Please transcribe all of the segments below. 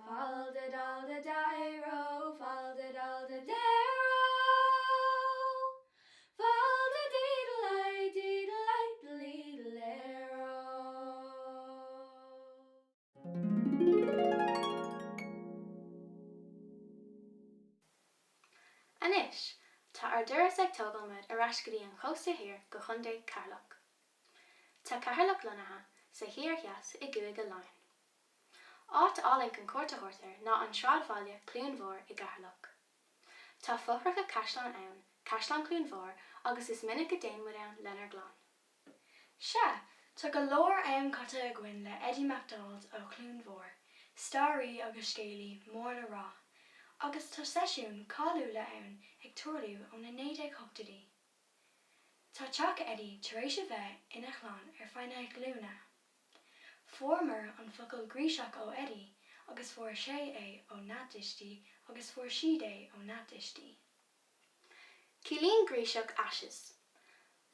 Fal de dal de deiro, fal de dal de deiro, Fal de diddle-ay, diddle-ay, diddle-ero. Anois, tá ár dturas ag tógáil muid ar ais go dtí an chósta thiar go Chontae Cheatharlach. Tá Ceatharlach lonnaithe sa thiar theas i gCúige Laighean. Áit álainn chun cuairt a thabhairt air ná an sráidbhaile Cluain Mhór i gCeatharlach. Tá fothracha caisleáin ann, Caisleán Chluain Mhór, agus is minic a dtéann muid ann lenár gclann. Sea, tá go leor am caite againn le Eddie McDonald ó Chluain Mhór, staraí agus scéalaí mór le rá, agus tá seisiúin cáiliúla ann ag tarlú ó na 1980idí. Tá teach Eddie tar éis a bheith ina chlann ar feadh na glúine. Fuaireamar an focal gríseach ó Eddie agus fuair sé é ó na tuistí agus fuair siad é ó na tuistí. Ciallaíonn gríseach ashes.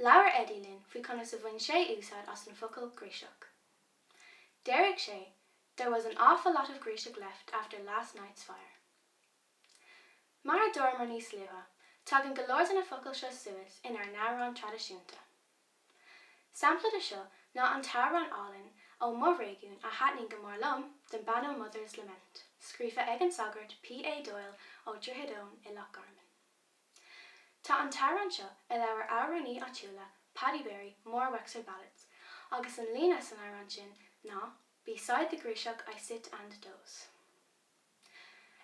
Labhair Eddie linn faoi conas a bhain sé úsáid as an focal gríseach. Déarfadh sé There was an awful lot of gríseach left after last night's fire. Mar a dúramar níos luaithe, tagann go leor de na focail seo suas inár n-amhráin traidisiúnta. Sampla de seo ná an t-amhrán álainn ó mo réigiún a thaitníonn go mór liom, The Bannow Mother's Lament, scríofa ag an sagart P.A. Doyle ó Droichead Eoin i Loch Garman. Tá an t-amhrán seo i leabhar amhránaí áitiúla Paddy Barry, More Wexford Ballads, agus an líne san amhrán sin ná Beside the Gríseach I sit and doze.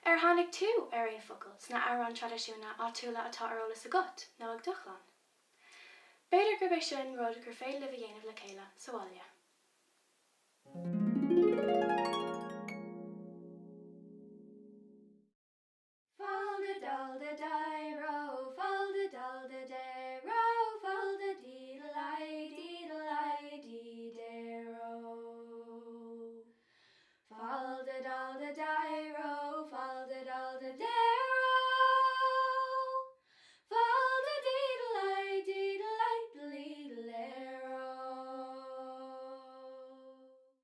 Ar tháinig tú ar aon focal sna amhráin traidisiúna áitiúla atá ar eolas agat nó ag do chlann? B'fhéidir gurb é sin rud gur féidir libh a dhéanamh le chéile sa bhaile.